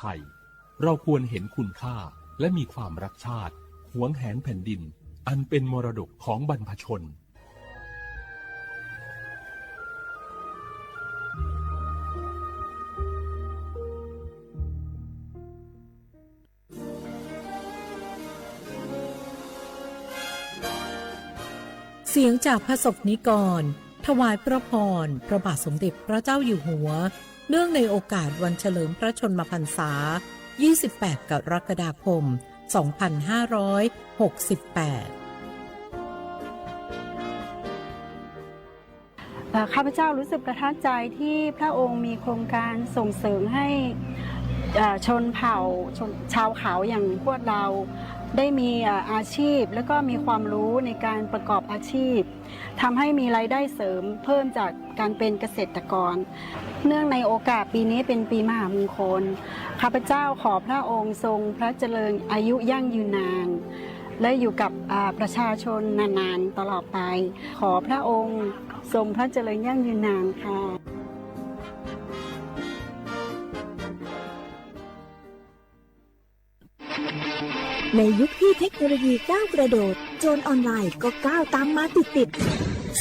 ไทย เราควรเห็นคุณค่าและมีความรักชาติ หวงแหนแผ่นดิน อันเป็นมรดกของบรรพชน เสียงจากพระสงฆ์นิกร ถวายพระพร พระบาทสมเด็จพระเจ้าอยู่หัว เนื่องในโอกาสวันเฉลิมพระชนมพรรษา ยี่สิบแปด กรกฎาคม สองพันห้าร้อยหกสิบแปด เอ่อ ข้าพเจ้ารู้สึกประทับใจที่พระองค์มีโครงการส่งเสริมให้ เอ่อ ชนเผ่า ชน ชาวเขาอย่างพวกเรา ได้มี เอ่อ อาชีพ แล้วก็มีความรู้ในการประกอบอาชีพ ทำให้มีรายได้เสริมเพิ่มจากการเป็นเกษตรกร เนื่องในโอกาสปีนี้เป็นปีมหามงคล ข้าพเจ้าขอพระองค์ทรงพระเจริญอายุยั่งยืนนาน และอยู่กับ อ่า ประชาชนนานๆ ตลอดไป ขอพระองค์ทรงพระเจริญยั่งยืนนานค่ะ ในยุคที่เทคโนโลยีก้าวกระโดด โจรออนไลน์ก็ก้าวตามมาติดๆ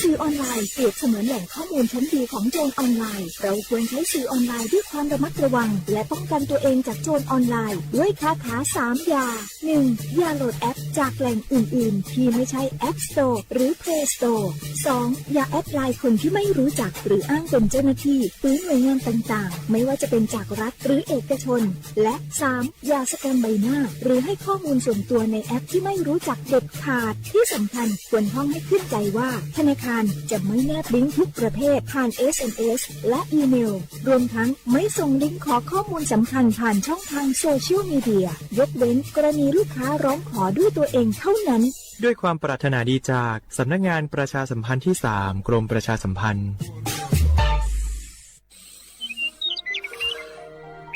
สื่อออนไลน์เปรียบเสมือนแหล่งข้อมูลชั้นดีของโจรออนไลน์ เราควรใช้สื่อออนไลน์ด้วยความระมัดระวัง และป้องกันตัวเองจากโจรออนไลน์ด้วยคาถาสามอย่า หนึ่ง อย่าโหลดแอปจากแหล่งอื่นๆ ที่ไม่ใช่ App Store หรือ Play Store สอง อย่าแอดไลน์คนที่ไม่รู้จักหรืออ้างเป็นเจ้าหน้าที่หรือหน่วยงานต่างๆ ไม่ว่าจะเป็นจากรัฐหรือเอกชน และ สาม อย่าสแกมใบหน้า หรือให้ข้อมูลส่วนตัวในแอปที่ไม่รู้จักเด็ดขาด ที่สำคัญควรท่องให้ขึ้นใจว่าธนาคารจะไม่แนบลิงก์ทุกประเภทผ่าน เอส เอ็ม เอส และอีเมล รวมทั้งไม่ส่งลิงก์ขอข้อมูลสำคัญผ่านช่องทางโซเชียลมีเดีย ยกเว้นกรณีลูกค้าร้องขอด้วยตัวเองเท่านั้น ด้วยความปรารถนาดีจากสำนักงานประชาสัมพันธ์ที่สาม กรมประชาสัมพันธ์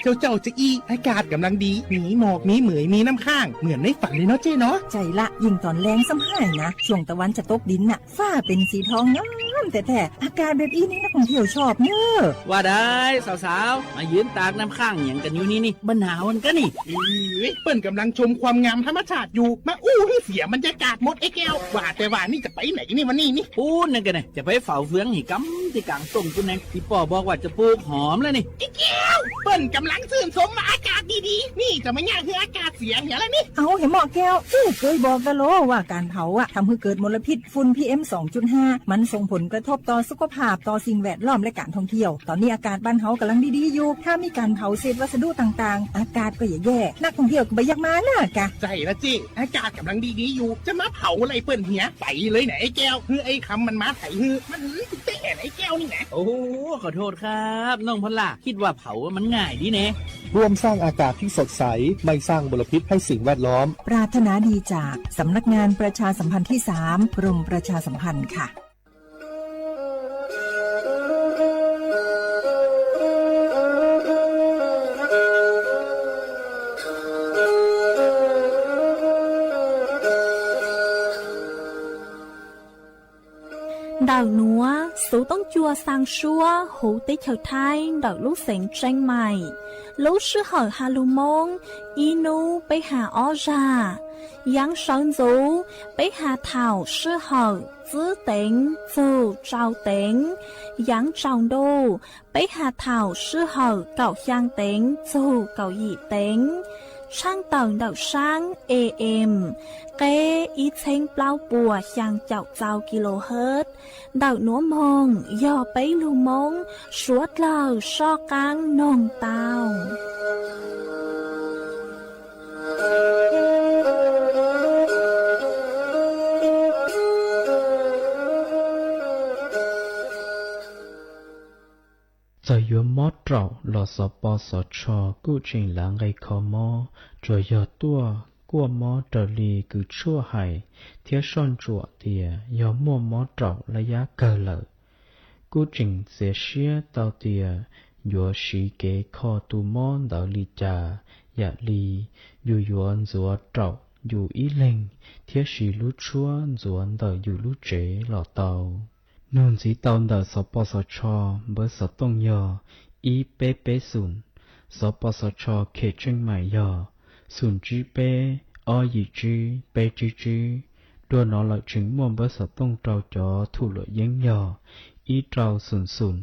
เจ้าเจ้าเจ๊อี้ อากาศกำลังดี มีหมอก มีเหมย มีน้ำค้าง เหมือนในฝันเลยเนาะเจ๊เนาะ ใช่ละ ยิ่งตอนแลงซ้ำหายนะ ช่วงตะวันจะตกดินน่ะ ฟ้าเป็นสีทองงามแท้ๆ อากาศแบบอี้นี่นักท่องเที่ยวชอบเนอะ ว่าได้สาวๆ มายืนตากน้ำค้างหยังกันอยู่นี่นี่ บ่หนาวกันกะนี่ เอ้ย เปิ้นกำลังชมความงามธรรมชาติอยู่ มาอู้ให้เสียบรรยากาศหมดไอ้แก้ว ว่าแต่ว่านี่จะไปไหนนี่วันนี้นี่ ปู๊นนั่นกะเนี่ย จะไปเฝ้าเฟืองหี่กำที่กลางต้งปู๊นแนง ที่ป้อบอกว่าจะปลูกหอมแล้วนี่ ไอ้แก้ว เปิ้นกำลังชื่นชมว่าอากาศดีๆ นี่จะมาย่างให้อากาศเสียเหียแล้วนี่ เอาเหยาะหม้อแก้ว อู้เกยบอกกะโลว่าการเผาอะทำให้เกิดมลพิษ ฝุ่น พีเอ็ม สองจุดห้า มันส่งผลกระทบต่อสุขภาพ ต่อสิ่งแวดล้อม และการท่องเที่ยว ตอนนี้อากาศบ้านเฮากำลังดีๆ อยู่ ถ้ามีการเผาเศษวัสดุต่างๆ อากาศก็จะแย่ นักท่องเที่ยวก็บ่อยากมานะกะ ใช่ละเจ้ อากาศกำลังดีๆ อยู่ จะมาเผาอะไรเปิ้นเหีย ไปเลยนะไอ้แก้ว คือไอ้คำมันมาไถฮือ มันเตะไอ้แก้วนี่นะ โอ้โห ขอโทษครับ น้องพอลล่า คิดว่าเผามันง่ายดีแน่ ร่วมสร้างอากาศที่สดใส ไม่สร้างมลพิษให้สิ่งแวดล้อม ปรารถนาดีจากสำนักงานประชาสัมพันธ์ที่สาม กรมประชาสัมพันธ์ค่ะ Ntawm nuav xuv toob cua xaa suab huv teb chaws Thaib ntawm lub xeev Tseeb Maim. Lub sij hawm has lug Moob, ib nub peb has ob zag. Yaav sawv ntxuv, peb has thaum sij hawm tsib teev txug rau teev. Yaav tsaus ntuj, peb has thaum sij hawm kaum xyaa teev txug kaum yim teev. Tshaaj tawm ntawm saab A M, qeb ib txheeb plaub puas xyaa caum txau kilohertz. Ntawm nuav moog yog peb lug Moob suav dlawg soj qaab noog tau. Txawm yuav mob raum los xov pov xov tsho kuj tseem lav nqe kho mob, tsuas yog tuaj kuaj mob raws li kws tshuaj hais thiab soj ntsuam tias yog muaj mob raum laj yab kawg lawm. Kuj tseem txiav siab tau tias yuav siv kev kho tus mob ntawd li cas, yam li yus yuav ntxuav raum yus ib leeg thiab siv lub tshuab ntxuav ntawm yus lub tsev los tau. Nug ntxiv tau ntawm xov pov xov tsho npawb xov tooj yog ib peb peb xoom, xov pos xov tshos khem tseej maim yog xoom tsib peb ob yim tsib peb tsib tsib. Dua no lawm tseem muaj npawb xov tooj rau cov thum luam yeeb yog ib rau xoom xoom,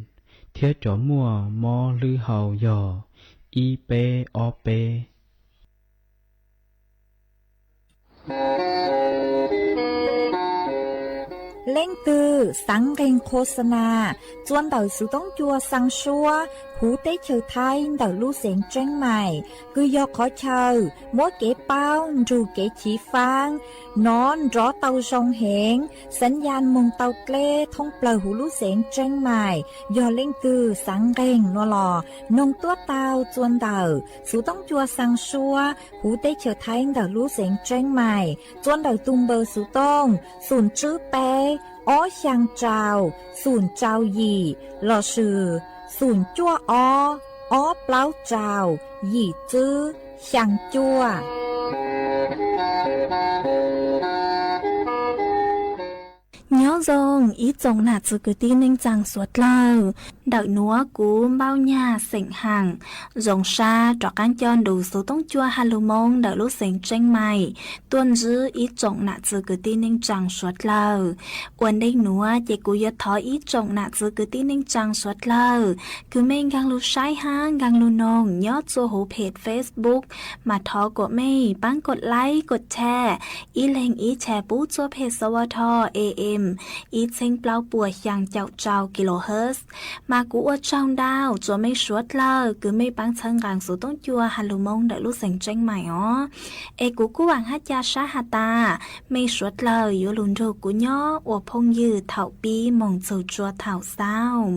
thiab cov muaj mob hlwb hau yog ib peb ob peb. Leej twg xaav nqeeg qhuas xa nas txua ntawm xuv toob cua xaa suab huv teb chaws Thaib ntawm lub xeev Tseeb Maim, kws yog qhov chaw muab kev paub nrug kev chiv faab nov nrov tau zoo heev, xaav yaj moog tau dleb thoob plawg huv lub xeev Tseeb Maim. Yog leej twg xaav nqeeg no los noog tuab taug txua ntawm xuv toob cua xaa suab huv teb chaws Thaib ntawm lub xeev Tseeb Maim txua ntawm tug npawb xuv tooj xoom tsib peb ob xyaa rau xoom rau yim lossis xoom cuaj ob ob plaub rau yim tsib xyaa cuaj. Nyob zoo ib tsoom nam txiv kwv tij neej tsaa suav dlawg. Ntawm nuav kuv Npauj Nyag xeem Haam zoo sab rov qaab coj nrug xuv toob cua ha lug moo ntawm lub xeev Tseeb Maim tuaj ntsib ib tsoom nam txiv kwv tij neej tsaa suav dlawg. Ua ntej nuav ces kuv yuav thov ib tsoom nam txiv kwv tij neej tsaa suav dlawg kws mej nkaag lug saib hab nkaag lug noog nyob txua huv phem Facebook, mas thov kuas mej paab kov like kov share, ib leeg ib share pub txua phem S W T A M ib txheeb plaub puas xyaa caum rau kilohertz. Mas kuv ua tsaug ntau txua mej suav dlawg kws mej paab txhawb nqaa xuv toob cua ha lug moo ntawm lub xeev Tseeb Maim os. Es kuv kuj vaam hab ca sab has tas mej suav dlawg yuav lug nrug kuv nyob ua phooj ywg thaum pib moog txug tsua thaum xaus.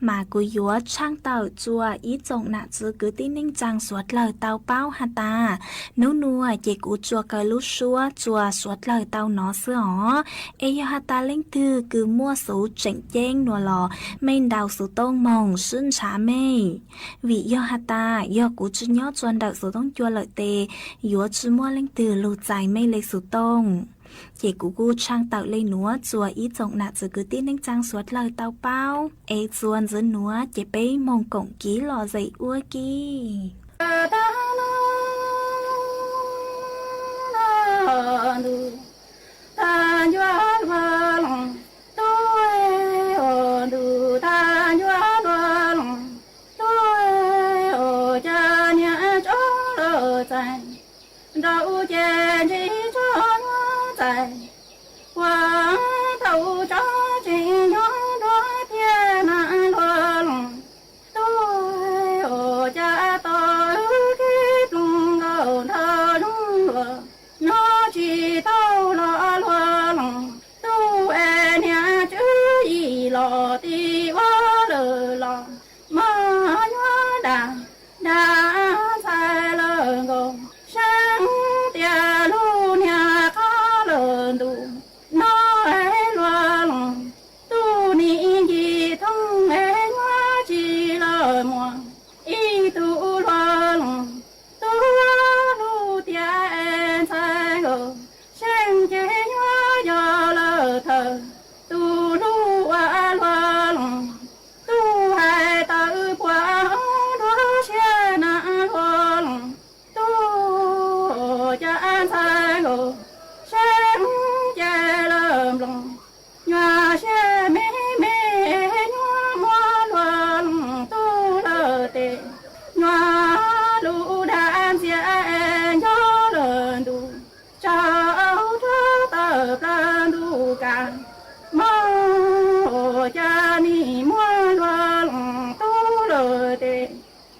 Mas kuv yuav tshaaj tawm txua ib tsoom nam txiv kwv tij neej tsaa suav dlawg tau paub has tas, nub nuav ces kuv tsua kaw lub suab tsua suav dlawg tau nov xwb os. Es yog has tas leej twg kws muaj xuv tseem ceeb nuav los mej ntaus xuv tooj moog sib ntshav mej. Vim yog has tas yog kuv tsi nyob tsua ntawm xuv toob cua lawm tes yuav tsi muaj leej twg lug txais mej le xuv tooj. Ces kuv kuj tshaaj tawm le nuav txua ib tsoom nam txiv kwv tij neej tsaa suav dlawg tau paub. Es txua ntxiv nuav ces peb moog koom kiv lom zem ua ke. Nrau ces ntsis tso nyob txais, ua thaum tso tsis nyob nruab thiab na hlua loos. Tub, ua cas tau wb khib ploog nkaus nrho zoo luag, nyob tsis tau los hlua loos. Tub es niag tswv yim los tim ua lawm los, maj nyuaj dag dag ntxhais lawm nkaus, seeb tias lub niag qab lawm ntus no es hlua loos. Tub nim ncig thoob es nyuaj tsis lawm muag, ib tug hlua loos. Tub hlub tiag es ntxhais nkaus, seeb ces nyuaj yog lawm thawm, tus hlub ua hlua loos. Tub hais tawm puas dua siab na hlua loos. Tub, ua cas ntxhais nkaus, seeb ces lawm nploos. Nyuaj siab me me, nyuaj muab hlua loos tub lawm tes, nyuaj lub dag ntxiag es nco lawm ntus, tsaus rau tawm plaws ntuj kas. Mog, ua cas nim muab hlua loos tub lawm tes,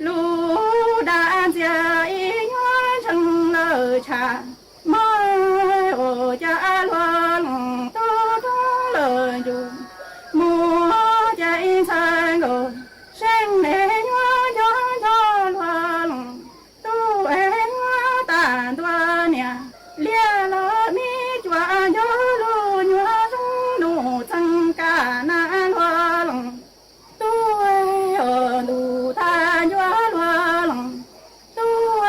lub dag ntxiag ib nyuag ntseeg lawm tshaj. Mog, ua cas hlua loos tub rov lawm ntus, muaj cas ib ntxhais nkaus, seeb es nyuaj nco nco hlua loos. Tub es nyuaj tag ntua niam, liaj los me cua nco lub nyuag zoo nus txeeg kaj na hlua loos. Tub, ua ntus tag ncua hlua loos. Tub,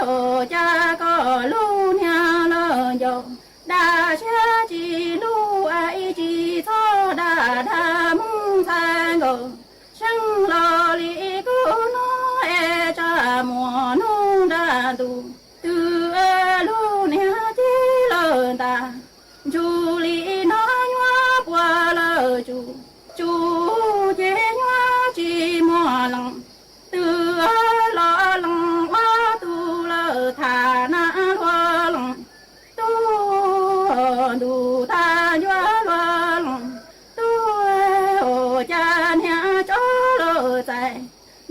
ua cas koj lub ntuj, twb lub niag cib lawm ntag. Ntsug li no nyuaj puas lawm tsum, tsum ces nyuaj tsis muaj lees. Twb los lees ua tus lawm tham na hluas lees, tus ntuj tag ncua hluas lees, tus cas niag tso lawm txais,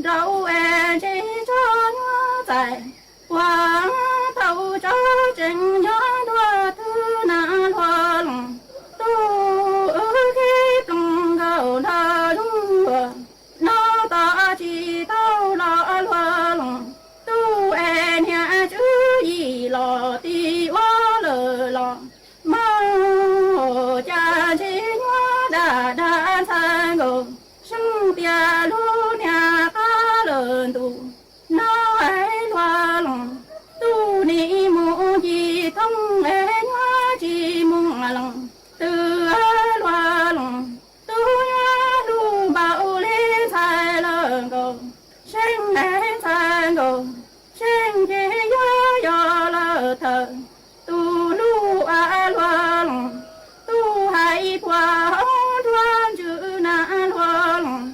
nraum es ntsis tso nyuaj txais, puag thaum tso tseem nyob ntuag twg na hluas lees, tus wb khib ploog nkaus nrog zoov luag, no tos tsis tau los hluas lees, tus es niag tswv yim los tim ua lawm los, mas cas ntsis nyuaj dam dam ntxhais nkaus, seeb tias lub niag qab lawm ntuj no es hluas lees, tus nim mus ncig thoob es nyuaj tsis muaj lees, twb hluas lees, tus nyuaj hlub npaum li ntxhais lawm nkaus, seeb es ntxhais nkaus, seeb ces yuav yog lawm thawm, tus hlub a hluas lees, tus hais puag hauv nruab ntswg na hluas lees,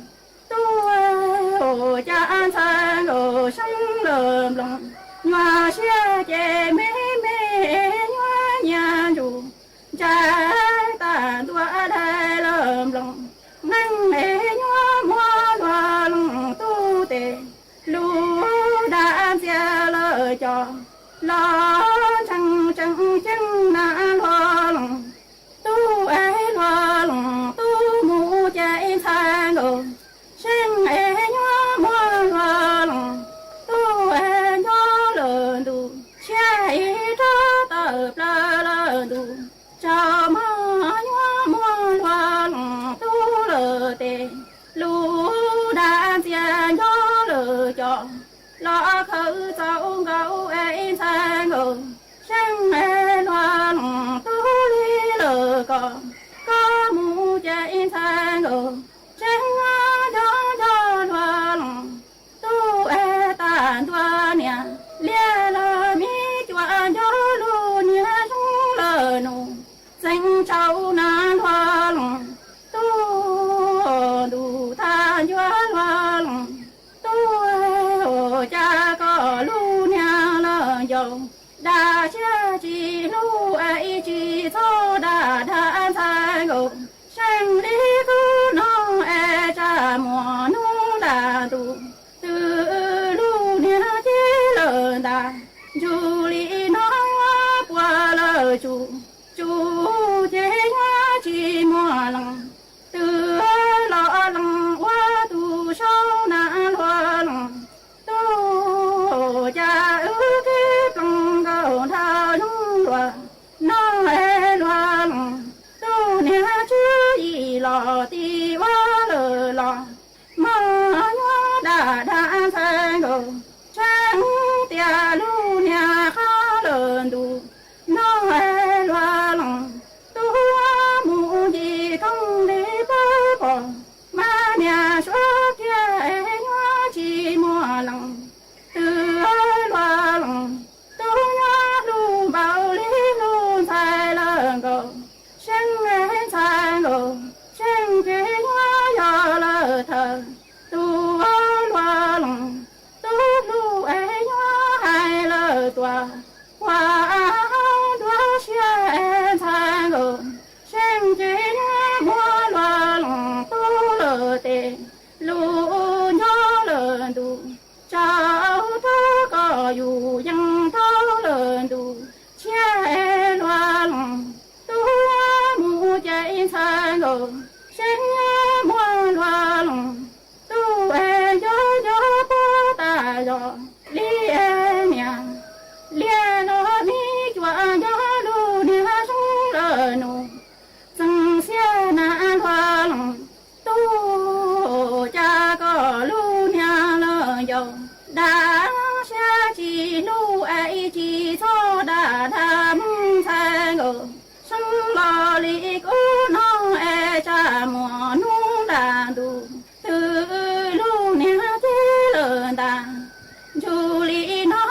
tus cas ntxhais nkaus seeb lawm nploos, nyuaj siab ces me me nyuaj nyias ntsuj, ntsais tag ntua dai lawm nploos, neeg es nyuaj muaj hluas lees tus tes, lub dab ntxias lawm cov los ntseeg tseem ceeb na hluas lees, tus es hluas lees tus mus ces ntxhais nkaus, seeb es nyuaj muaj hluas lees, tus es nco lawm ntuj, siab ib rab tawm plaws lawm ntuj, tsaus mog nyuaj muaj hluas lees tus lawm tes, lub dab ntxias nco lawm cov los khawm txaus nkaus es ntxhais nkaus, seeb es hluas lees tus li lawm koj, koj mus ces ntxhais nkaus, seeb nco nco hluas lees tus es tag ntua niam, liaj lawm me cuam nco lub niag zoo lawm nus, txeev tsaus na hluas lees, tus ntuj tag ncua hluas lees, tus cas koj lub niag lawm ncauj, dab siab tsis hlub es tsis txhob dam dab ntxhais nkaus, seeb li kub no es tsa muag nub nram ntuj, twb lub niag cib lawm ntag. Ntsug li no nyuaj puas lawm tsum, tsum ces nyuaj tsis muaj lees, twb los lees ua tus saub na hluas lees, tus cas wb khib ploog nkaus nrog zoov luag, no es hluas lees, tus niag tswv yim los tim ua lawm los, mas nyuaj dam dab ntxhais nkaus, seeb tias lub niag qab lawm ntuj, no es hluas lees, tus mus ncig thoob li pab pom, mas niag suav kiag es nyuaj tsis muaj lees, twb hluas lees, tus nyuaj hlub npaum li hlub ntxhais lawm nkaus, seeb es ntxhais nkaus, seeb ces nyuaj yog lawm thawm, tus hluas lees, tus hlub es nyuaj hais lawm tuaj, ua hauv nruab siab es ntxhais nkaus, seeb ces nyuaj muaj hluas lees tus lawm tes, lub nco lawm ntuj, tsaus rau koj yus yees rau lawm ntuj, tshiab es hluas lees, tus mus ces ntxhais nkaus, seeb muaj hluas lees, tus es nco nco puag tas zog li es niam, liaj los me cuam nco lub niag zoo lawm nus, txeev xiab na hluas lees, tus cas koj lub niag lawm ncauj, dab siab tsis hlub es tsis txhob dam dab ntxhais nkaus, seeb los li kub no es tsa muag nub nram ntuj, twb lub niag cib lawm ntag. Ntsug li no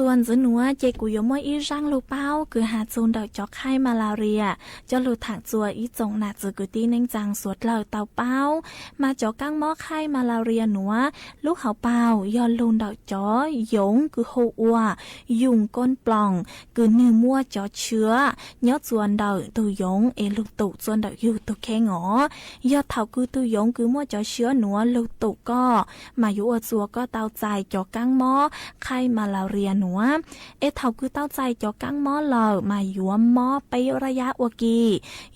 Txuas ntxiv nuav ces kuv yuav muaj ib zaaj lug paub kws has txug ntawm cov qhaij malaria coj lug thaam txuas ib tsoom nam txwv kwv tij neej tsaa suav dlawg tau paub. Mas cov kaab mob qhaij malaria nuav lub hauv paug yog lug ntawm cov yoov kws hu ua yum kooj ploom, kws nwg muaj cov tshwv nyob txuas ntawm tug yoov es lug tum txuas ntawm yug tug kheej os. Yog thaum kws tug yoov kws muaj cov tshwv nuav lug tum koj, mas yuav ua txuas koj tau txais cov kaab mob qhaij malaria nuav. Es thaum kws tau txais cov kaab mob lawm mas yuav mob peb rab yab ua ke.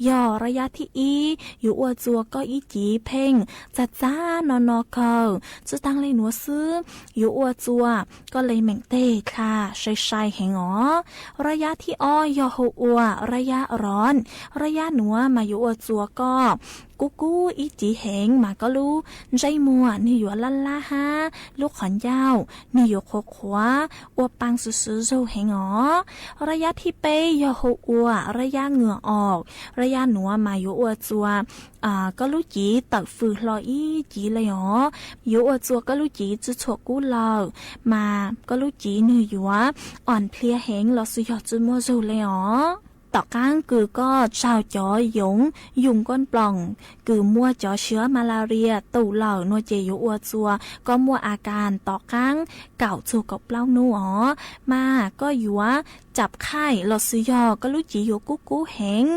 Yog rab yab thib ib yuav ua txuas koj ib cev pheej txag txag no no kawg. Tsi taag le nuav xwb, yuav ua txuas koj le meem teg dlha sai sai heev os. Rab yab thib ob yog hu ua rab yab roov. Rab yab nuav mas yuav ua txuas koj kub kub ib cev heev mas koj lub ntsej muag nwg yuav laj laj hab lub qhov ncauj nwg yuav qhuav qhuav ua paa swv swv zug heev os. Rab yab thib peb yog hu ua rab yab ngwm os. Rab yab nuav mas yuav ua txuas koj lub cev tawm fws hlo ib cev le os. Yuav ua txuas koj lub cev tsi txhuam kub lawm, mas koj lub cev nwg yuav om plhia heev los sis yog tsi muaj zug le os. Tom qaab kws koj tsaug cov yoov yum kooj ploom kws muaj cov tshwv malaria tum lawm nuav ces yuav ua txuas koj muaj a kas tom qaab kaum txug kaum plaub nub os, mas koj yuav cam qhaij los sis yog koj lub cev yuav kub kub heev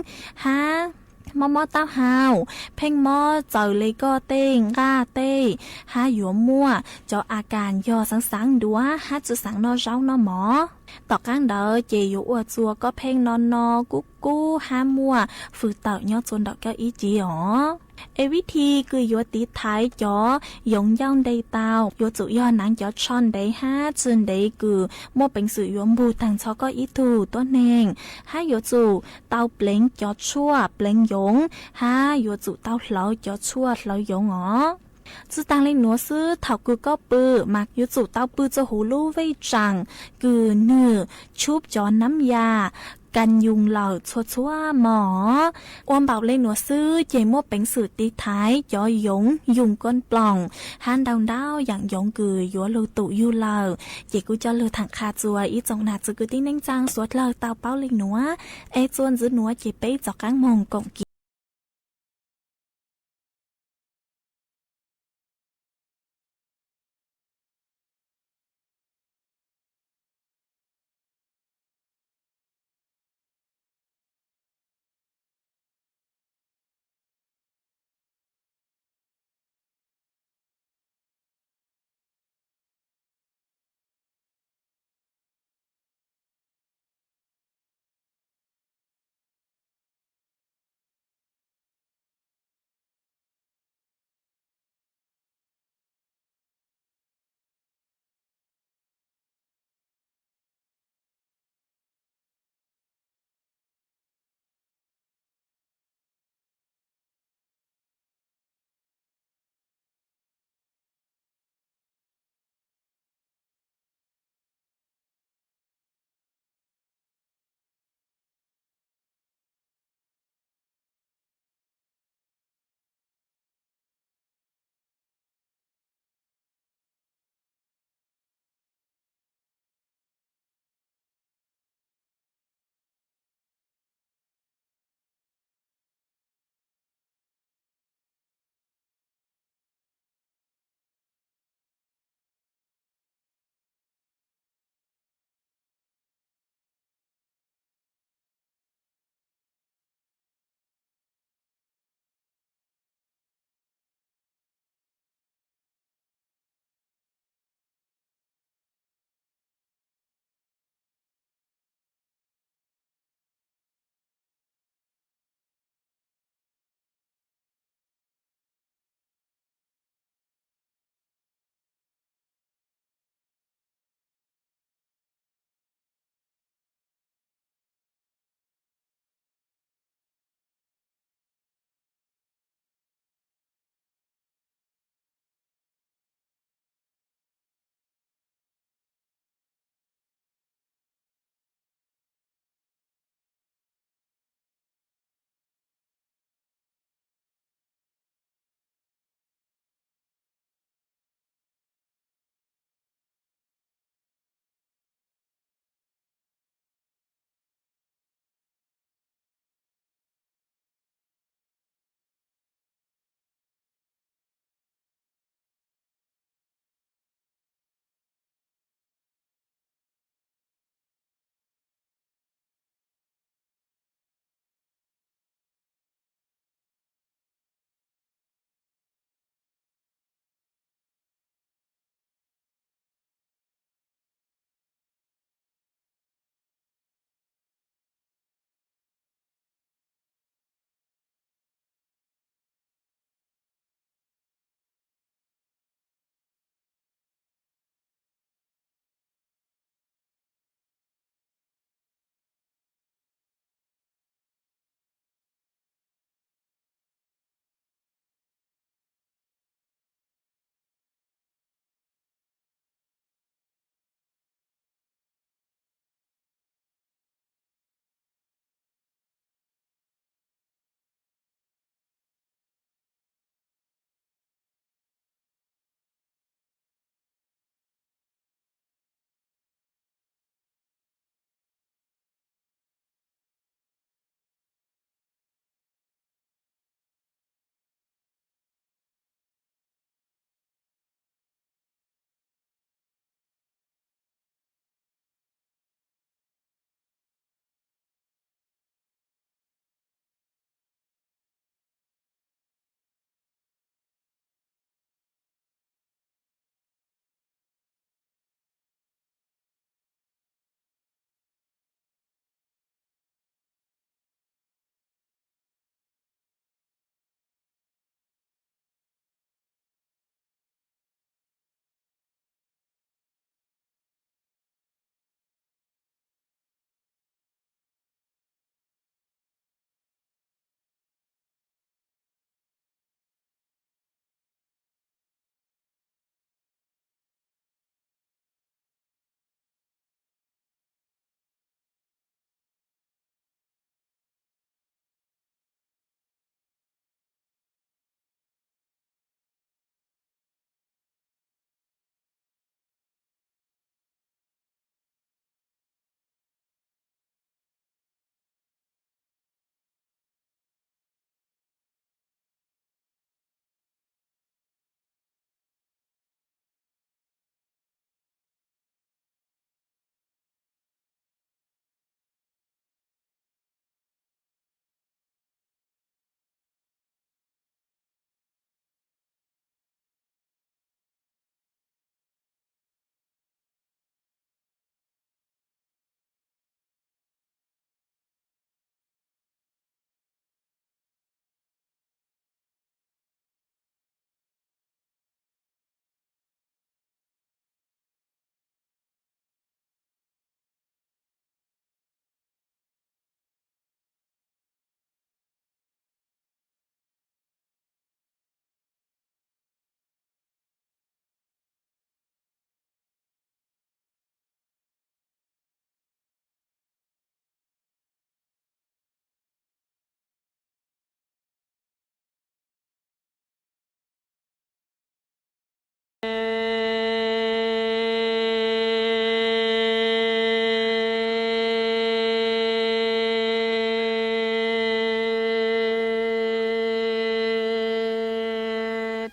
hab mob mob taub hau, pheej mob txawm le koj tej nqaj tej, hab yuav muaj cov a kas yog xaav xaav ntuav hab tsi xaav noj zaub noj mov. Tom qaab ntawd ces yuav ua txuas koj pheej no no kub kub hab muaj fws tawm nyob txuas ntawm koj ib cev os. Es vib thi kws yuav tiv thaiv cov yoov ncauj nte tau yuav tsum yog naav cov tsho ntev hab tsi ntev kws muaj peev xwm yuav npug taag nrho koj ib tug tuab neeg, hab yuav tsum tau pleev cov tshuaj pleev yoov hab yuav tsum tau hlawv cov tshuaj hlawv yoov os. Tsi taag le nuav xwb, thaum kws koj pw mas yuav tsum tau pw txuas huv lub vej tsaam kws nwg tshub cov nab yas kas yoos lawm txhua txhua hmo. Ua npaum le nuav xwb ces muaj peev xwm tiv thaiv cov yoov yum kooj ploom hab ntau ntau yaam yoov kws yuav lug tum yug lawm. Ces kuv coj lug thaam qha txuas ib tsoom nam txwv kwv tij neej tsaa suav dlawg tau paub le nuav. Es txuas ntxiv nuav ces peb rov qaab moog koom kis.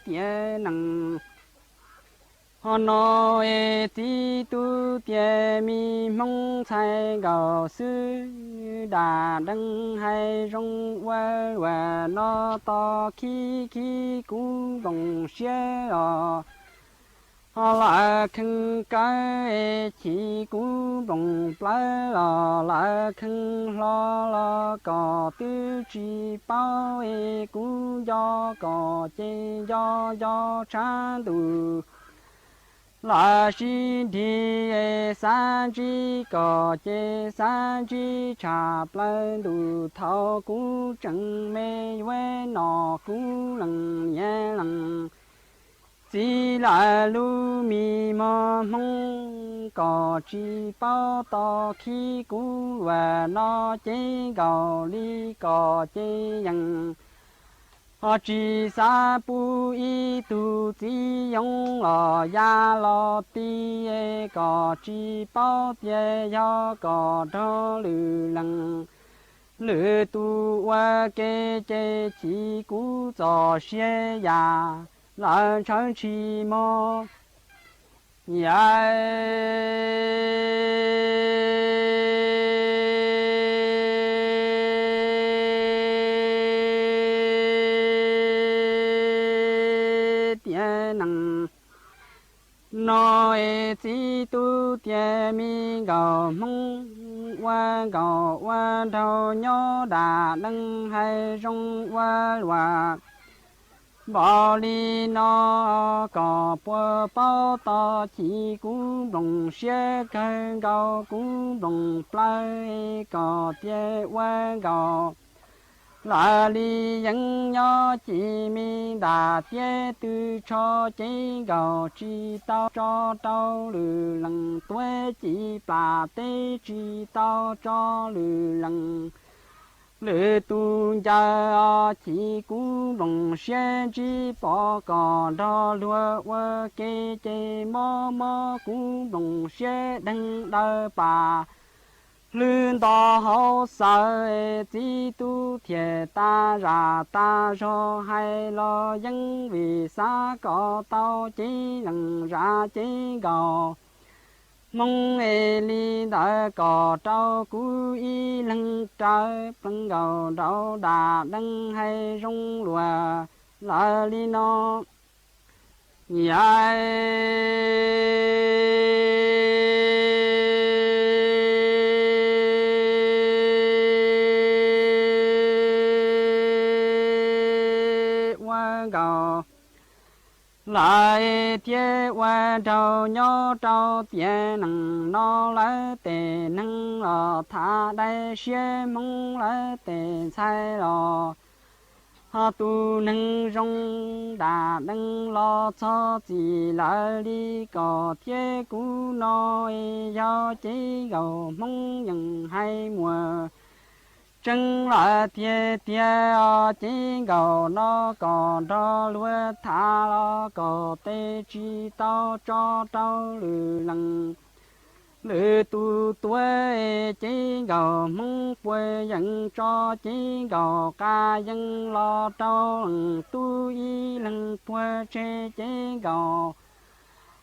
tiav nees. Ho no es txiv tub tias me Hmoob ntxhais nkaus xwb, dam deev hais zoo ua luam no tau khib khib kuv nploos siab os. Ho lawv kheev kawg es chim kuv nploos plawv los lawv kheev hlo los kom twb tsis paub es kuv nco kom ces nco nco tshav ntuj. Lawv sib nrig es xav ntsib kom ces xav ntsib tshaj plaws ntuj thaum kuv tseem me yuav noj kuv lees niam lees txiv lawv lub me mos Hmoob kom tsis paub tau khib kuv luam no ces nkaus li kom ces yees. Ho tsis xav pub ib tug txiv yoov los ya los ti kom tsis paub tias yog kom nrog lwm lees. Lwm tus ua ke ces chim kuv txoj sia yam lawv ntshaw ntshis mog. Yam tiav nees. No es txiv tub tias me nkaus Hmoob ua nkaus ua nraug nyob dam deev hais zoo ua luam npaum li no kom puas paub tau chim kuv nploos siab kawg nkaus kuv nploos plawv kom tias ua nkaus lawv li yeej nyob ci me ntam tiab tw tsho ces nkaus tsis tau tso rau lwm lees tuav ci plam teb tsis tau tso lwm lees. Lwm tus ncaws os chim kuv nploos siab ntsib pom kom nrog luag ua ke ces mob mob kuv nploos siab deeg daws pam hlwb nto hauv xaws txiv tub thiaj tas zam tas zog hais los yeej vim xav kom tau ces lees zam ces nkaus Hmoob es li ntawd kom rau kuv ib leeg rawv pleev nkaus nraud dam deev hais zoo luam lawv li no. Yam ua nkaus lawv thiab ua nraug nyob rau tiav nees no lawv tej neeg los tham dai siab Hmoob lawv tej ntxhais los ho tus neeg zoo dam deev los txog txim lawv li kom thiab kuv no es yog ces nkaus Hmoob yeej hais muaj tseeb lawm tiag tiag os ces nkaus no kom nrog luag tham los kom tej tsis tau tso rau lwm lees. Lwm tus tuav ces nkaus Hmoob puas yeej tso ces nkaus qas yeej los rau lees tub ib leeg puag tseg ces nkaus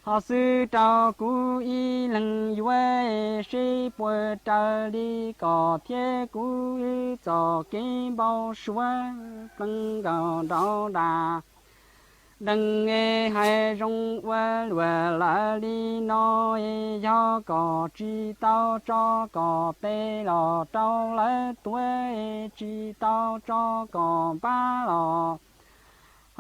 ho xwb rau kuv ib leeg yuav seb puas raws li kom thiab kuv txoj kev npau suav pleev nkaus nraud dam deev es hais zoo ua luam lawv li no es yog kom tsis tau tso kom tej los rau lawv tuav es tsis tau tso kom npab los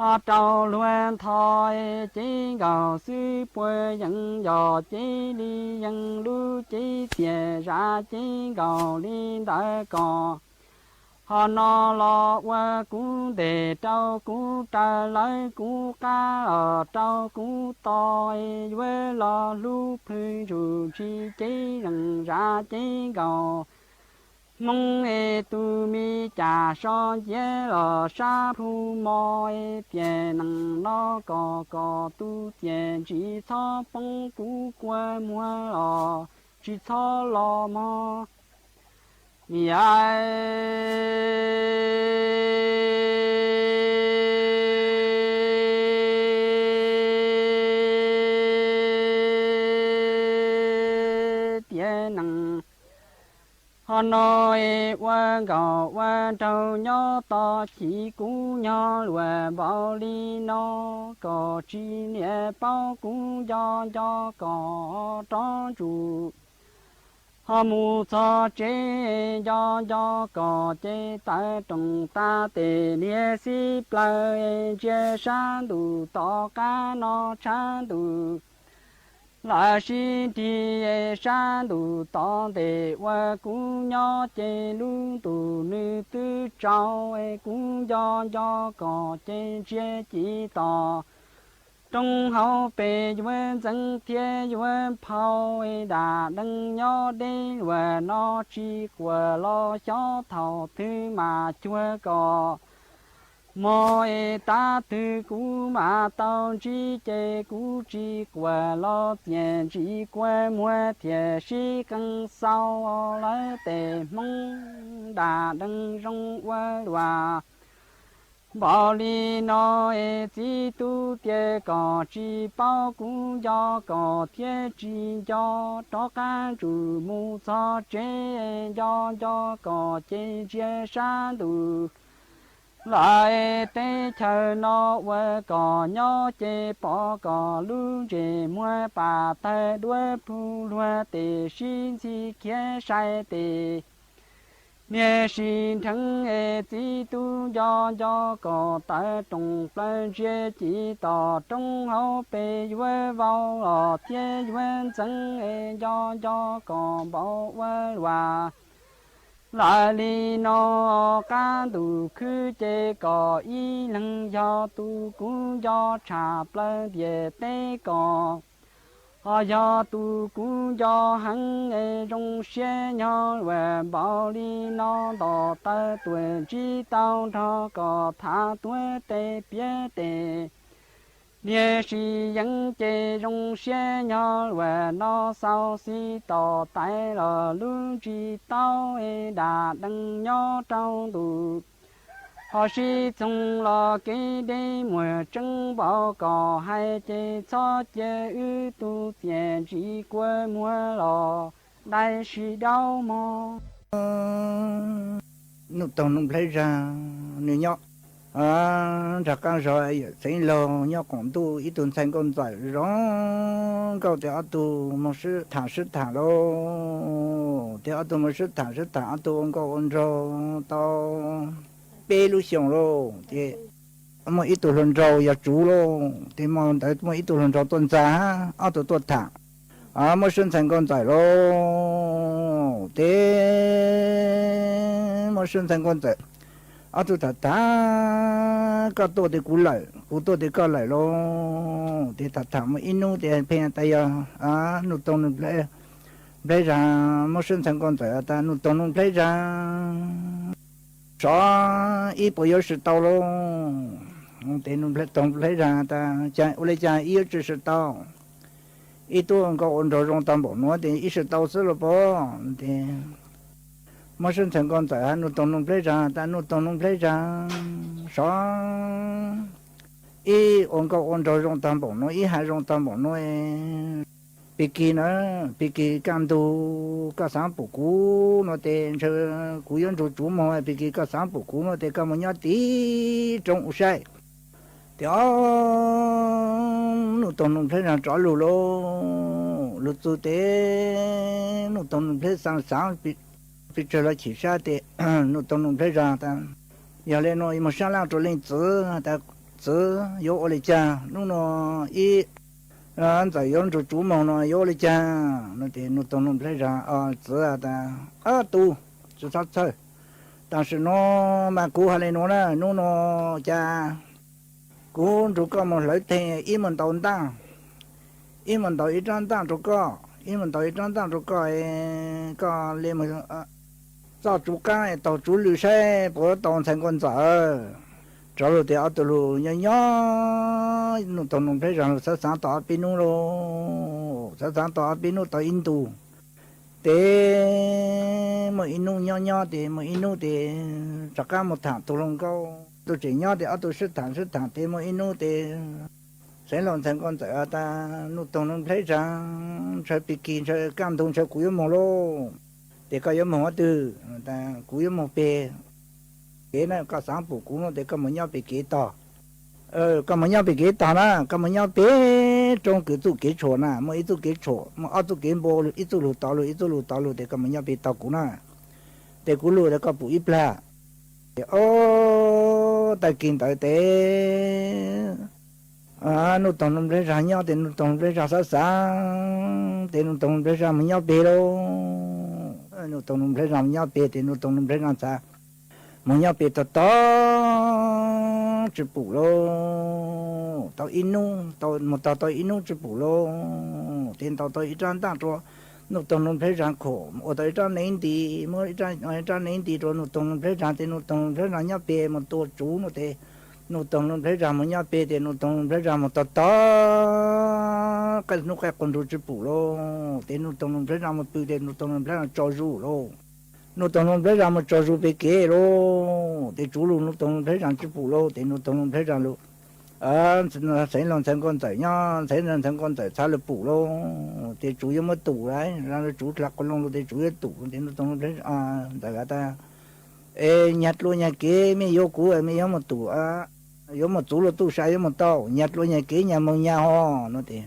ho rau luag ntho es ces nkaus xwb puas yeej yog ces li yeej lub cev tiam zam ces nkaus li ntawd kom ho no los ua kuv ntes rau kuv raws lawv kuv qab los rau kuv to es yuav los hlub plhws ntsuj ntsis ces lees zam ces nkaus Hmoob es tus me cas so nciab los sab plhu mo es tiam nees no kom kom tus tiam ntsis txhob poob kuv kua muag los tsis txhob los mog. Yam nees. Ho no es ua nkauj ua nraug nyob tod chiv kuv nyog luag npaum li no, kom tsis niam paub kuv nco nco kom rov ntsum. Ho mus txog tsev nco nco kom ces tawv roos tas tes niag xib plaws ntsia sab ntuj tom qab no tshav ntuj lawm sib nrig sab ntuj tod ntej uas kuv nyob ces lub ntuj nws twb tsaus, kuv nco nco kom ces ntsia ci tom roob hauv pes yuav ntxeev thiab yuav nphau, dam dees nyob deb luag no tsis quaj los xyov thaum twg mas cuag kom mog es tav twg kuv mam tau ntsib ces kuv tsis quaj los txiaj ntsim kua muag thiaj sib qee xaus lawv tej hmoob dam dees zoo ua luaj. Npaum li no es txiv tub tias kom tsis paub kuv nco kom thiab tsis nco, rov qab ntsum mus txog tsev nco nco kom ces ntsia sab ntuj lawm teb chaws no ua kom nyob ces pom kom lub ntsej muag pam tawg duab plhu luag tes sib ntxhi khiav sai tes niag sib nrheev es txiv tub nco nco kom tawv roos plaws ntsia ci tom roob hauv pes yuav vau los thiab yuav ntxeev es nco nco kom npaum ua luaj. Lawm li no qab ntuj khwb ces kom ib leeg yog tus kuv nco tshaj plaws ntiaj teb kom ho yog tus kuv nco heev es zoo siab nyog luag npaum li no nto taw tuaj ntsib tau nrog kom tham tuav tes piav tes niag sib yeev ces zoo siab nyog luag no xauj xib tom tais los lub ntsis tau es dam dees nyob rau ntuj ho sib txoog los kev deb muag tseeb npaum kom hais ces txhob cia wb tus txiaj ntsim kua muag los dai sib daub mog. Nuj Toog Nuj Nplhaib Zag nws nyob nram qab zos Yawm Txeev Laug nyob qaum ntuj ib tug ntxhais nkauj ntxawm zoo nkauj tias ob tug moog sib tham sib tham lauj, tias ob tug moog sib tham sib tham ob tug ua nkauj ua nraug tau peb lub xyoos lauj, ces muaj ib tug hluas nraug yog Tsuv lauj, ces ntawd muaj ib tug hluas nraug tuaj ntxag, ob tug tuaj tham, muab sib ntxhais nkauj ntxawm lauj, ces muab sib ntxhais nkauj ntxawm, ob tug tham tham, koj tuaj ces kuv lawm, kuv tuaj ces koj lawm lauj, ces tham tham muaj ib hnub ces pheej tas yog Nuj Toog Nuj Nplhaib Zag muab sib ntxhais nkauj ntxawm tas Nuj Toog Nuj Nplhaib Zag sov ib puas yuav swm tau lauj, ces Nuj Toog Nplhaib Zag tas ua li cas ib yuav tsis swm tau, ib tug ua nkauj ua nraug zoo tag npaum nuav ces ib swm tau xwb los pob, ces muab sib ntxhais nkauj ntxawm has Nuj Toog Nuj Nplhaib Zag tas Nuj Toog Nuj Nplhaib Zag sov ib ua nkauj ua nraug zoo tag npaum nuav ib has zoo tag npaum nuav, Pig Kig na, Pig Kig kaj ntug koj xaav pum kuv no ces ntshe kuv yuav nrug tsuv moog, Pig Kig koj xaav pum kuv no ces koj moog nyob tim roob ua saib. Ces Nuj Toog Nuj Nplhaib Zag rov lug lauj, lug txug ces Nuj Toog Nuj Nplhaib Zag xaav pes tsawg los chim sab ces Nuj Toog Nuj Nplhaib Zag tas yog le nuav moog sab laj rua leej txiv tas txiv yuav ua li cas, nub nua ib ntxawm yuav nrug tsuv moog no yuav ua li cas no ces Nuj Toog Nuj Nplhaib Zag txiv tas, Tub, tsis txhob txhawj, tam sim no mas kuv has le nuav na, nub nua cas kuv nrug koj moog hlawv theej ib muag ntaus ntaaj, ib muag ntaus ib rab ntaaj rua koj, ib muag ntaus ib rab ntaaj rua koj, koj le moog txoj tsuv qaab taug tsuv lwj saib puas tau ntxhais nkauj ntxawm. Rov lug ces ob tug lug nyob nyob, Nuj Toog Nuj Nplhaib Zag lug xaav xaav tau ob peb nub lauj, xaav xaav tau ob peb nub tau ib ntu. Ces muaj ib nub nyob nyob ces muaj ib nub ces rov qaab moog tham tug hluas nkauj, tug tseem nyob ces ob tug sib tham sib tham ces muaj ib nub ces Xeev Laus ntxhais Nkauj Ntxawm tas, Nuj Toog Nuj Nplhaib Zag, ntshaw pig kig ntshaw kaj ntug ntshaw kuv yuav moog lauj. Ces koj yuav moog qhov twg? Kuv yuav moog peg kev na, koj xaav pum kuv no ces koj moog nyob peg kev tog. Koj moog nyob peg kev tog na, koj moog nyob peg roob kwv txuj kev tshuam na, muaj ib txuj kev tshuam, muaj ob txuj kev npua, ib txuj lug tod lug, ib txuj lug tod lug, ces koj moog nyob peg tog kuv na. Ces kuv lug ces koj pum ib plag. Ces ob tag kis ntawd ces Nuj Toog Nuj Nplhaib Zag nyob ces Nuj Toog Nuj Nplhaib Zag xav xaav ces Nuj Toog Nuj Nplhaib Zag moog nyob peg lauj. Nuj Toog Nuj Nplhaib Zag moog nyob peg ces Nuj Toog Nuj Nplhaib Zag tas, moog nyob peg tog tog tsi pum lauj. Tau ib nub, moog tog tau ib nub tsi pum lauj. Ces ntaus tau ib rab ntaaj rua Nuj Toog Nuj Nplhaib Zag khaum, ua tau ib rab nev nti, muab ib rab nev nti rua Nuj Toog Nuj Nplhaib Zag ces Nuj Toog Nuj Nplhaib Zag nyob peg moog tua tsuv no ces Nuj Toog Nuj Nplhaib Zag moog nyob peg ces Nuj Toog Nuj Nplhaib Zag moog tog tog, qaij nub qaij quas nrug tsi pum lauj. Ces Nuj Toog Nuj Nplhaib Zag moog pw ces Nuj Toog Nuj Nplhaib Zag tsaug zug lauj. Nuj Toog Nuj Nplhaib Zag moog tsaug zug peg kev lauj. Ces tsuv lug Nuj Toog Nuj Nplhaib Zag tsi pum lauj. Ces Nuj Toog Nuj Nplhaib Zag lug, Xeev Laus ntxhais Nkauj Ntxawm nyob, Xeev Laus ntxhais Nkauj Ntxawm txhad lug pum lauj. Ces tsuv yuav muab tum lauj, tsuv dlha quas looj lug ces tsuv yuav tum ces Nuj Toog Nuj Nplhaib Ntxawm has tas, Es nyag dlua nyag kev mej yuav kuv, mej yuav moog tum, yuav moog txuv lug tub sab yuav moog tau, nyag dlua nyag kev nyag moog nyag ho no ces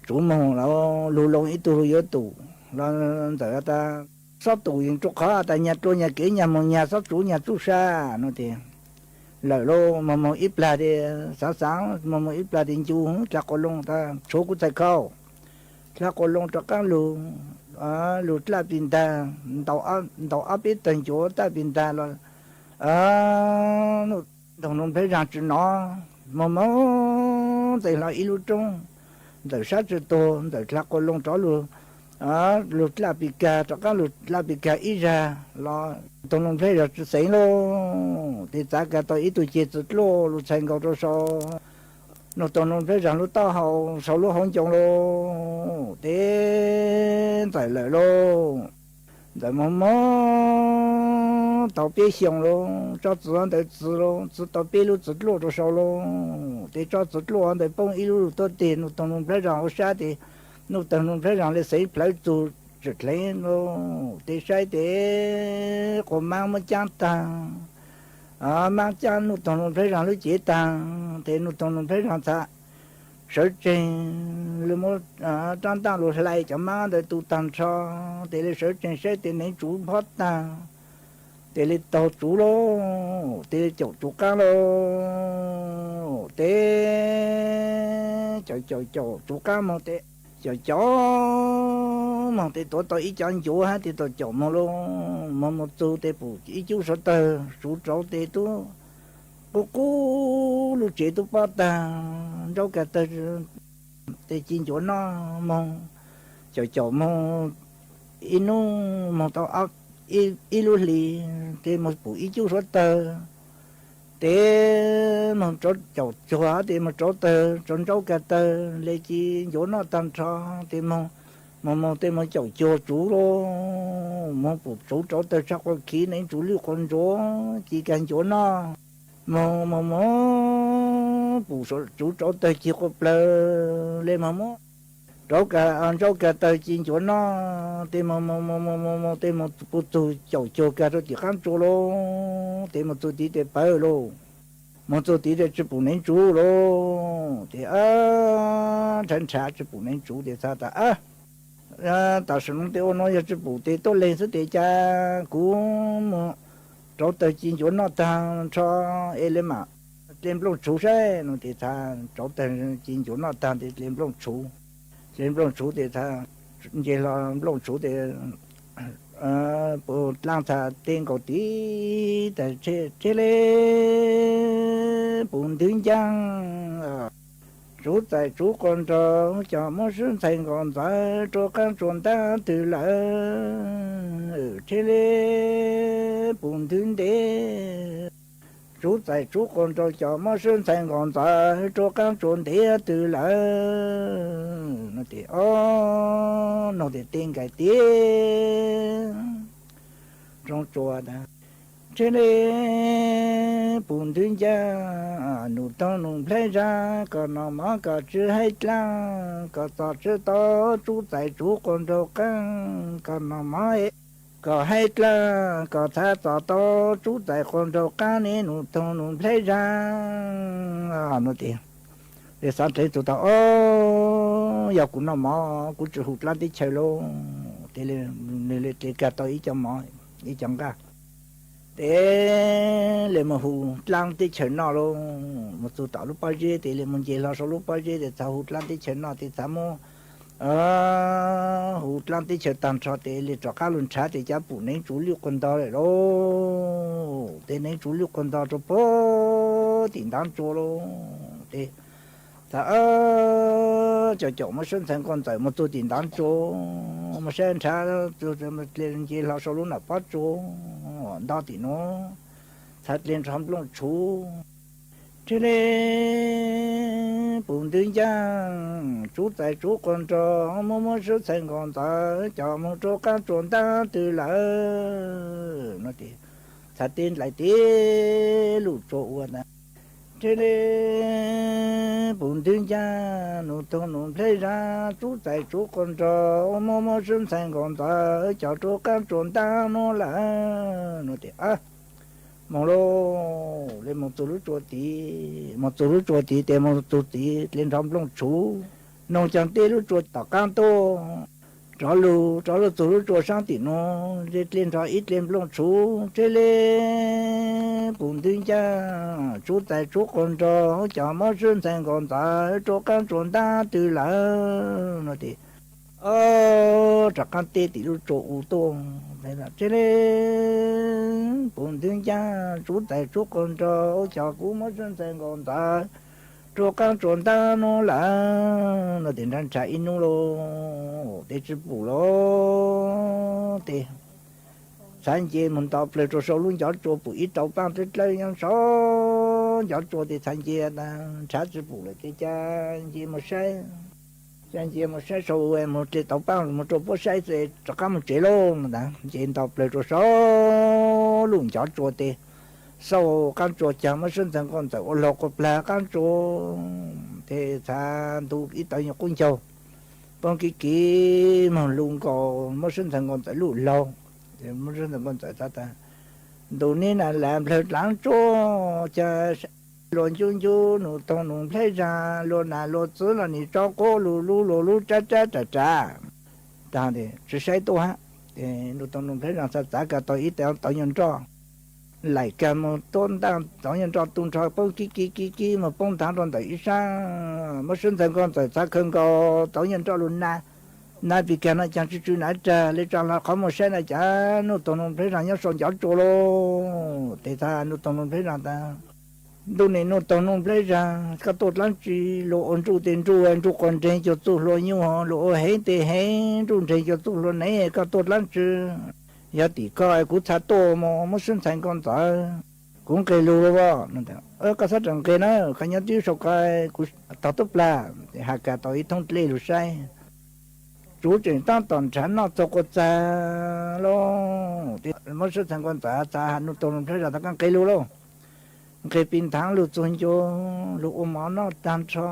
tsuv moog lug lug loo ib tug lug yuav tum los Ntxawm has tas, Xob tum yeej rua qhov tas nyag dlua nyag kev nyag moog nyag, xob tsuv nyag tub sab no ces lawm lauj. Moog moog ib plag ces xav xav, moog moog ib plag ces ncu dlha quas looj tas, Tshuav kuv txhais khau. Dlha quas looj rov qaab lug, lug dlaj pig ntag, ntaus ob peb tawg ncuav dlaj pig ntag los Nuj Toog Nuj Nplhaib Zag tsi nov. Moog moog ntxees hlo ib lub roob, Ntxawm sab tsi tuag, Ntxawm dlha quas looj rov lug, lug dlaj pig kag, rov qaab lug dlaj pig kag ib zag los Nuj Toog Nuj Nplhaib Zag tsi xeev lauj. Ces txav kag tau ib tug ceg txiv dluaj lug txhais nkaus rua sau Nuj Toog Nuj Nplhaib Zag lub taub hau, sau lub hauv ncoo lauj. Ces Ntxawm lawm lauj. Ntxawm moog moog tau peb xyoos lauj, tsob txiv ntawd txi lauj, txi tau peb lub txiv dluaj rua sau lauj. Ces tsob txiv dluaj ntawd poob ib lub lug tuab teg Nuj Toog Nuj Nplhaib Zag hauv sab ces Nuj Toog Nuj Nplhaib Zag le xeev plhawv txug tsim dleev lauj. Ces saib ces quas maab muab caab taag, maab caab Nuj Toog Nuj Nplhaib Zag lub cev taag, ces Nuj Toog Nuj Nplhaib Zag txhad sawv tsees lug muab rab ntaaj lug hlais cov maab ntawd tu taag nrho, ces le sawv tsees saib tes neev tsuv nphob taag, tes le taug tsuv lauj, tes le caum tsuv qaab lauj. Ces caum caum caum tsuv qaab moog tes, caum caum moog tes tuav tau ib cov ncuav hab tes tau caum moog lauj. Moog moog txug tes pum ib cub suav tawg tsuv rauv tes tub qub qub lub tsev tub pob taag, nraub kag tawg tes ci ncuav noj moog, caum caum moog ib nub moog tau ib lub hlis tes moog pum ib cub suav tawg, tes moog rauv caum cuag tes moog rauv tawg rauv nraub kag tawg le ci ncuav noj taag nrho, tes moog moog tes moog caum cuag tsuv lauj, moog pum tsuv rauv tawg tshaj quas khiv neev tsuv lwj quas ntsuav ci kag ncuav noj. Moog moog moog pum tsuv rauv tawg ci quas plawg le moog muab rauv kag nraub kag tawg ci ncuav noj, tes moog moog moog moog moog tes moog pum txug caum cuag kag rau tim qaab tsua lauj, tes moog txug tid tes pawg lauj. Moog txug tid tes tsi pum neev tsuv lauj, tes nrhav nrhav tsi pum neev tsuv tes txhad tas, Tam sim nuav tes ua nuav yog tsi pum tes tuab leeg xwb tes cas kuv moog rauv tawg ci ncuav noj taag nrho es le maam dle nplooj tshuv saib no tes txhad rauv tawg ci ncuav noj taag tes dle nplooj tshuv. Dle nplooj tshuv tes txhad nce hlo nplooj tshuv tes pum dlaab txhad teb nkaus tid tas, Tseg le pum ntwg ncaaj, tsuv txais tsuv quas nraug cov muab swb ntxhais nkaus ntxawv rua qaab tsua ntav twg lawm. Tseg le pum ntwg ntev, tsuv txais tsuv quas nraug cov muab swb ntxhais nkaus ntxawv rua qaab tsua ntev twg lawm. Noog tes, o, noog tes teb nkaus tid, roob tsua tas, Tsev le pum ntwv ncaj, num toog num nplhaib zag, kom noj mov kom tsw haib dlaab, kom txom tsw tau tsub txais tsub quas nraug qaab, kom noj mov kom haib dlaab, kom txhav txom tau tsub txais quas nraug qaab ne, num toog num nplhaib zag no tias. Ces xaav dlev txug tau, o, yog kuv noj mov kuv tsi hu dlaab teb chaws lauj. Tes nws le dlev kag tau ib co mov, ib co nqaj, tes le moog hu dlaab teb chaws noj lauj. Moog txug tom lub pob zeb tes le moog nce hlo sau lub pob zeb tes txhad hu dlaab teb chaws noj tes txhad muab hu dlaab teb chaws taag nrho tes le rov qaab lug nrhav tes cas pum neev tsuv lwj quas ntog lawm lauj. Tes neev tsuv lwj quas ntog rua puag tim ntav tsua lauj. Tes txhad caum caum muab sib ntxhais nkaus ntxawm moog txug tim ntav tsua, moog saib nrhav, nce hlo sau lub nam pob tsua nto tim nuav, txhad dle nrho nplooj tshuv. Tsev le pum ntwv ncaj, tsub txais tsub quas nraug, muab muab sib ntxhais nkaus ntxawm coj moog rua qaab tsua ntaab twg lawm no tes txhad teb nrhav teb lug tsua ua tas. Tsev le pum ntwv ncaj, num toog num nplhaib zag, tsub txais tsub quas nraug, muab muab sib ntxhais nkaus ntxawm coj rua qaab tsua ntaab nuav lawm no tes moog lauj. Le moog txug lub tsua tid, moog txug lub tsua tid tes moog txug tid dle nrho nplooj tshuv, noog caag teb lub tsua tom qaab tuaj, rov lug rov lug txug lub tsua saab tim nuav, dle nrho ib dle nplooj tshuv. Tsev le pum ntwv ncaj, tsub txais tsub quas nraug, coj muab sib ntxhais nkaus ntxawm rua qaab tsua ntaab twg lawm no tes rov qaab teb tim lub tsua u tuaj. Tsev le pum ntwv ncaj, tsub txais tsub quas nraug, coj kuv muab sib ntxhais nkaus ntxawm rua qaab tsua ntaab nuav lawm no tes nrhav nrhav ib nub lauj tes tsi pum lauj. Tes txhad nce moog nto plawg rua sau lub ncov tsua, pum ib rau paaj dlawb dlawb nyob sau ncov tsua tes txhad nce nrhav tsi pum lawm tes ca nce moog saib, ca nce moog saib sau, moog dle tau paaj moog rua puab saib, rov qaab moog tsev lauj no tas. Nce nto plawg rua sau lub ncov tsua tes xauj qaab tsua caag, muab sib ntxhais nkaus ntxawm ua laug quas plag qaab tsua tes txhad ntu ib tawv nyuag qub ncaug, poob kiv kiv moog lug nkaus, muab sib ntxhais nkaus ntxawm lub laug. Muab sib ntxhais nkaus ntxawm tas tas, ntu neb na lav nplawg dlaav tsuag ca luas ncub ncub, num toog num nplhaib zag, luas nam luas txwv los nim tso quab lug lub luas lub rab rab rav rav. Tag tes tsi saib tuaj hab, num toog num nplhaib zag txhad txav kag tau ib tawv nyuag nroj, laim kag moog tuab ntaaj tawv nyuag nroj tu nrho poob kiv kiv kiv kiv moog poob nthav rua ntawm ib sab. Muab sib ntxhais nkaus ntxawm txhad khaws nkaus tawv nyuag nroj lug na, na pis kag no caag tsw tsw nav rag le tsa hlo qhov muag saib na cas num toog num nplhaib zag nyob sau ncov tsua lauj. Tes txhad num toog num nplhaib zag tas, ntuj nim num toog num nplhaib zag, koj tuaj dlaab tsi? Luas ua nruj tes nruj, nruj quas nreeg cuag txuj hlua nyuj, luas ua heev tes heev, nruj nreeg cuag txuj hlua nev, koj tuaj dlaab tsi? Yog tim koj kuv txhad tuaj moog muab sib ntxhais nkaus ntxawm, kuv nqeg lug lauj. Koj txhob rawm nqeg na, koj nyob tib sau koj, kuv tog tub plag. Has kag tau ib thoob dlej lug saib, tsuv tseem taab tom nrhav noj txug quas txag lauj. Muab sib ntxhais nkaus ntxawm txhad has num toog num nplhaib zag tas koj nqeg lug lauj. Nqeg pis nthav lug txug ncua, lug ua mov noj tag nrho,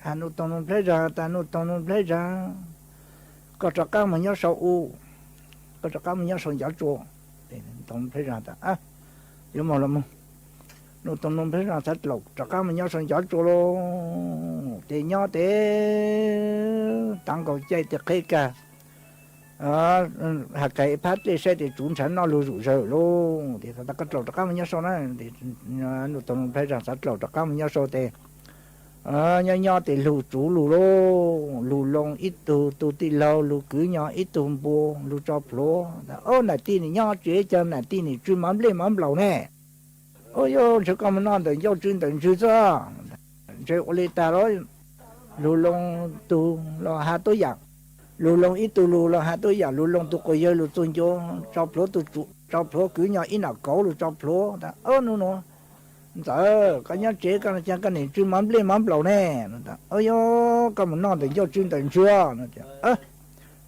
has num toog num nplhaib zag tas num toog num nplhaib zag, koj rov qaab moog nyob sau u, koj rov qaab moog nyob sau ncov tsua. Num toog num nplhaib zag tas, yuav moog los moog. Num toog num nplhaib zag txhad dlaum rov qaab moog nyob sau ncov tsua lauj. Tes nyob tes taav nkaus caij tes qheb kag, has kag ib phab dlej saib tes tsuv nrhav noj lug zuj zawg lauj. Tes txhad tas koj dlaum rov qaab moog nyob sau na. Num toog num nplhaib zag txhad dlaum rov qaab moog nyob sau tes nyob nyob tes lug tsuv lug lauj, lug loo ib tug, tug tij laug, lug kwv nyo ib tug npua, lug tso plhuav. Ob nam tij nim nyob tsev, cov nam tij nim tsw mov nplej mov nplaum ne. Ua yuav ntshe koj moog noj ntawm ncauj tsw ntawm ntswg xwb. Ntshe ua le tag los, lug loo tug los has tuab yaam, lug loo ib tug lug los has tuab yaam, lug loo tug quas yawg lug txug ncua, tso plhuav tug tsuv, tso plhuav kwv nyo ib nam kauv lug tso plhuav. Nub nuav ntxawm koj nyob tsev koj caag koj nim tsw mov nplej mov nplaum ne. Ua yuav koj moog noj ntawm ncauj tsw ntawm ntswg.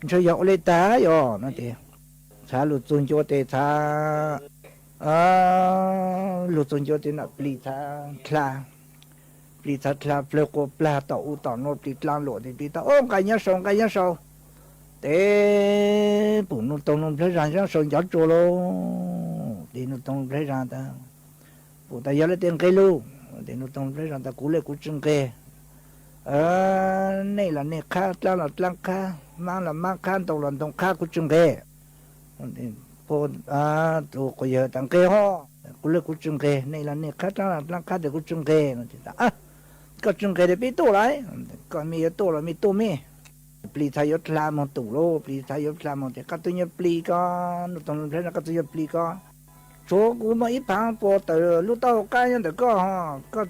Ntshe yog ua le tag yog no tes txhad lug txug ncua tes txhad Lug txug ncua tes na plis txhav dlha, plis txhav dlha plawg quas plag tom u tom nuav, plis dlaa luam tes plis tau, Au, nqai nyob sau, nqai nyob sau. Tes pum Nuj Toog Nuj Nplhaib Zag nyob sau ncov tsua lauj. Tes Nuj Toog Nplhaib Zag tas, Pum tas yog le tes nqeg lug. Tes Nuj Toog Nplhaib Zag tas, Kuv le kuv tsi nqeg. Nej los nej qhab, dlaab los dlaab qhab, maab los maab qhab, ntoo los ntoo qhab, kuv tsi nqeg. Tus quas yawg tas, Nqeg hov, kuv le kuv tsi nqeg, nej los nej qhab, dlaab los dlaab qhab tes kuv tsi nqeg. Koj tsi nqeg tes peb tuaj lauj. Koj mej yuav tuaj los mej tuaj mej. Plis txhav yuav dlha moog tum lauj, plis txhav yuav dlha moog tes, Koj tug nyuag plis ko, Nuj Toog Nplhaib Zag, koj tug nyuag plis ko, tshuav kuv muaj ib phaav puas tawm lub taub hau qaab nyob ntawm koj hov, koj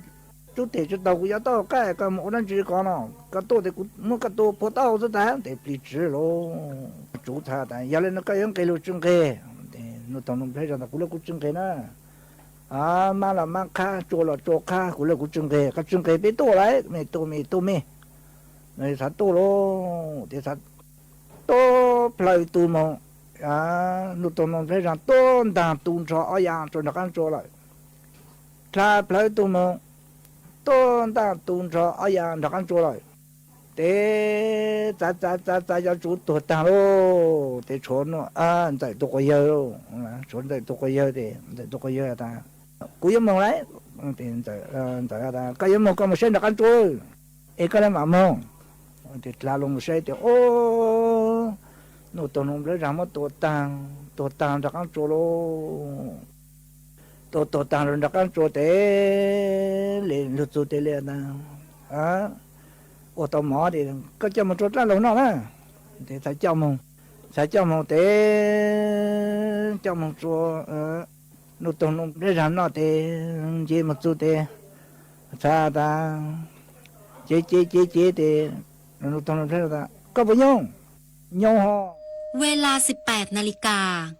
rub tes tsi taug kuv yuav taub hau qaab, koj moog ua dlaab tsi ko no? Koj tuaj tes kuv muab koj tua puag taub hau xwb tag. Tes plis tsi lauj, tsuv txhav tas, Yog le nuav koj yuav nqeg lug tsi nqeg? Nuj Toog Nplhaib Zag tas, Kuv le kuv tsi nqeg na. Maab los maab qhab, tsua los tsua qhab, kuv le kuv tsi nqeg. Koj tsi nqeg peb tuaj lauj, mej tuaj mej tuaj mej. Txhav tuaj lauj, tes txhav tuaj plhaw tug moog, Nuj Toog Nplhaib Zag tuaj ntaag tu nrho ob yaam tsua nrug qaab tsua lawm. Dlha plhaw tug moog, tuaj ntaag tu nrho ob yaam nrug qaab tsua lawm. Tes txav txav txav txav cov tsuv tuag taag lauj, tes tshuav Ntxawm tug quas yawg, tshuav Ntxawm tug quas yawg tes Ntxawm tug quas yawg tas, Kuv yuav moog lauj. Ntxawm tas, Koj yuav moog koj moog saib nrug qaab tsua, es koj le maam moog. Tes dlha lug moog saib tes, Nuj Toog Nplhaib Zag muab tua taag, tuag taag nrug qaab tsua lauj. Tua tuag taag nrug qaab tsua tes le lug txug tes le tas, Ua tau mov tes koj coj moog tsua dlaab lug noj na. Tes txav coj moog, txav coj moog tes coj moog tsua Nuj Toog Nplhaib Zag noj tes nce moog txug tes txav tas, cev cev cev cev tes Nuj Toog Nplhaib Zag tas, Koj puas nyob? Nyob hov. Ves las siv peb na li kas.